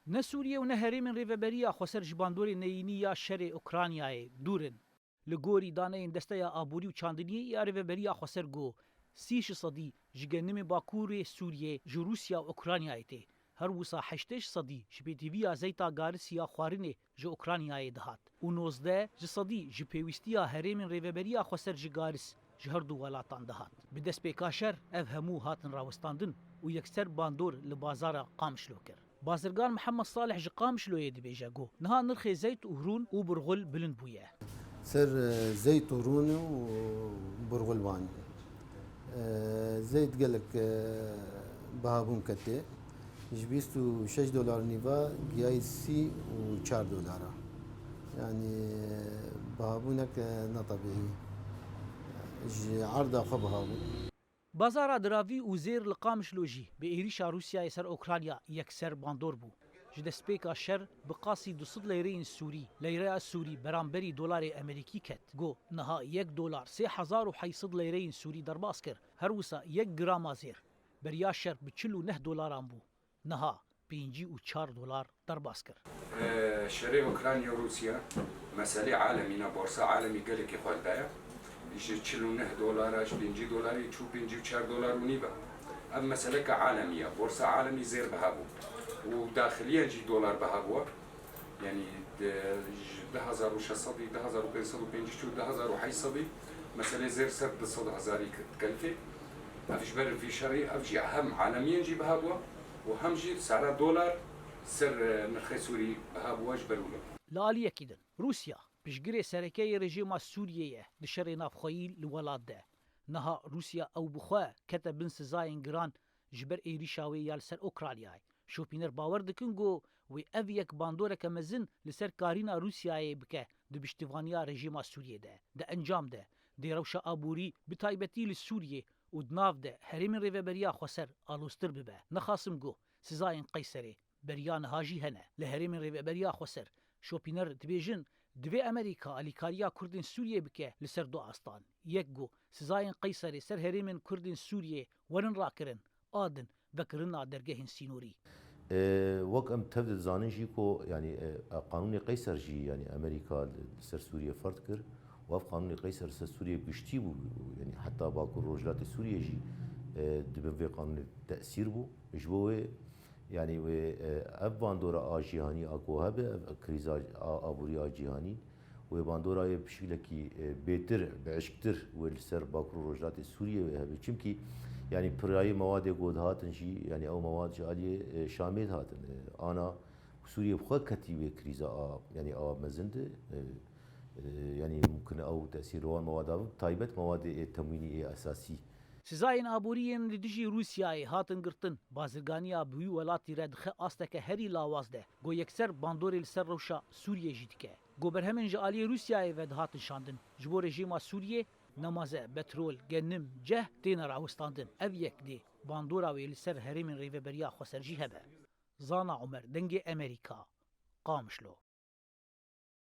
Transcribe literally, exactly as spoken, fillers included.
Ne Sûriye û ne herêmên Rêveberiya Xweser ji bandorê neyînî ya şerê Ukraynayê dûr in. Li gorî daneyên Desteya Aborî û Çandiniyê ya Rêveberiya Xweser got, sî ji sedî ji genimê Bakurê Sûriyê ji Rûsya û Ukraynayê tê. Her wisa heştê ji sedî ji pêtiviya zeyta garisî ya xwarinê ji Ukraynayê dihat û nozdeh ji sedî ji pêwîstiya herêmên Rêveberiya Xweser ji garis ji her du welatan dihat. Bi destpêka şer ev hemû hatin rawestandin û yekser bandor li bazara Qamişlo kir. Bazirgan Mihemed Salih ji Qamişloyê dibêje ku niha nirxê zeyt û rûn û burxul bilind bûye. Ser, e, zeyt û rûn û burxul wan. E, zeyt gelek, e, bihabûn ketê. Ji bîst û şeş dolar nîva giyayî sî û çar dolara. Yanî, e, bihabûnek, e, ne tebîî. Ji erda xwe bihabû. Bazara diravî û zêr li Qamişlo jî bi êrîşa Rûsyayê ser Ukrayna yekser bandor bû. Ji destpêka şer bi qasî du sed leyreyên Sûrî, leyreya Sûrî beramberî dolarê Amerîkî ket. Got, niha yek dolar sê hezar û heyt sed leyreyên Sûrî derbas kir. Her wisa yek grama zêr beriya şer bi çil û neh dolaran bû. Niha pêncî û çar dolar derbas kir. Ee, şerê Ukrayna Rûsya meselê alemî ne, borsa alemî gelekî xwe li daya. Ji çil û neh dolara, ji pêncî dolarî çû pêncî û çar dolar û nîve. Ev meseleke alemî ye. Borsa alemî zêr biha bû. Û daxiliyen jî dolar biha bû. Yanî di, ji du hezar û şeş sedî, du hezar û pênc sed û pêncî çû du hezar û heyt sedî meselê zêr ser du sed hezarî dikelifê. Ev ji ber vî şerî, ev jî hem alemiyen jî biha bû û hem jî sara dolar ser, e, nirxê Sûrî biha bû ji ber wilo. Li aliyekî din, Rûsya, piştgirê sereke yê rejîma Sûriyê ye di şerê navxweyî li welat de. Niha Rûsya ew bi xwe kete bin sizayên giran ji ber êrîşa wê ya li ser Okraynayê. Şopîner bawer dikin ku wê ev yek bandoreke mezin li ser karîna Rûsyayê bike di piştevaniya rejîma Sûriyê de. Di encam de, dê rewşa aborî bi taybetî li Sûriyê û di nav de herêmên Rêveberiya Xweser aloztir bibe. Nexasim ku sizayên Qeyserê beriya niha jî hene. Li herêmên Rêveberiya Xweser, şopîner dibêjin, divê Amerîka alîkariya Kurdên Sûriyê bike li ser du astan. Yek ku sizayên Qeyserê ser herêmên Kurdên Sûriyê werin rakirin, a din vekirina dergehên sînorî. E, wek em tev dizanin jî ku, yanî, e, qanûnê Qeyser jî, yanî Amerîka li ser Sûriyê ferz kir û ev qanûnê Qeyser li ser Sûriyê giştî bû, yanî heta Bakur Rojhilatê Sûriyê jî, e, di bin vê qanûnê tesîr bû. Ji bo wê, yanî wê, e, ev bandora a cîhanî a ku hebe, ev krîza a aborî a cîhanî, wê bandora yê bi şiklekî, e, bêtir, bi eşktir wê li ser Bakur û Rojhilatê Sûriyê wê hebe. Çimkî, yanî pirayê mewadê ku dihatin jî, yanî ew mewad ji aliyê, e, Şamê dihatin. E, ana Sûriye bi xwe ketî wê krîza a, yanî a mezin de, e, e, yanî mumkin e ew tesîr li wan mewada bi taybet mewadê ê temwînî ê esasî. Sizayên aborî yên li dijî Rûsyayê hatin girtin, bazirganiya bi wî welatî re dixe asteke herî lawaz de, ku yekser bandorê li ser rewşa Sûriyê jî dike. Ku berhemên ji aliyê Rûsyayê ve dihatin şandin, ji bo rejîma Sûriyê nemaze, petrol, genim, ceh têne rawestandin. Ev yek dê bandora wê li ser herêmên Rêveberiya Xweser jî hebe. Zana Omer, Dengê Amerîka, Qamişlo.